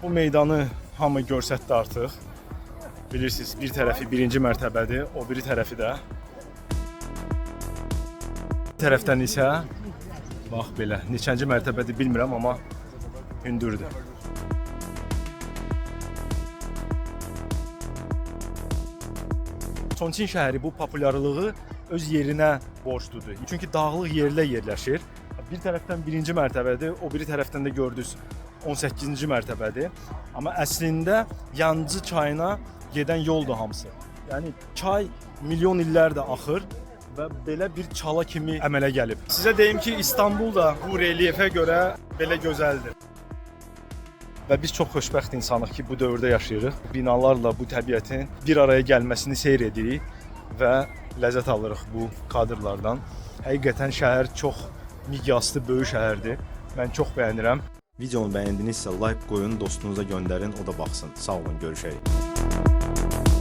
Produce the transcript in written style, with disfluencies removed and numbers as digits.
Bu meydanı hamı göstərdi artıq. Bilirsiniz, bir tərəfi birinci mərtəbədir, o biri tərəfi də. Bir tərəfdən isə bax belə, neçənci mərtəbədir bilmirəm, amma hündürdür. Çonçin şəhəri bu populyarlığı öz yerinə borcludur. Çünki dağlıq yerlə yerləşir. Bir tərəfdən birinci mərtəbədir, o biri tərəfdən də gördünüz 18-ci mərtəbədir. Amma əslində Yancı çayına gedən yoldur hamısı. Yəni çay milyon illərdir axır və belə bir çala kimi əmələ gəlib. Sizə deyim ki, İstanbul da bu relyefə görə belə gözəldir. Və biz çox xoşbəxt insanıq ki, bu dövrdə yaşayırıq. Binalarla bu təbiətin bir araya gəlməsini seyr edirik və ləzzət alırıq bu kadrlardan. Həqiqətən şəhər çox miqyaslı böyük şəhərdir. Mən çox bəyənirəm. Videonu bəyəndinizsə like qoyun, dostunuza göndərin, o da baxsın. Sağ olun, görüşərik.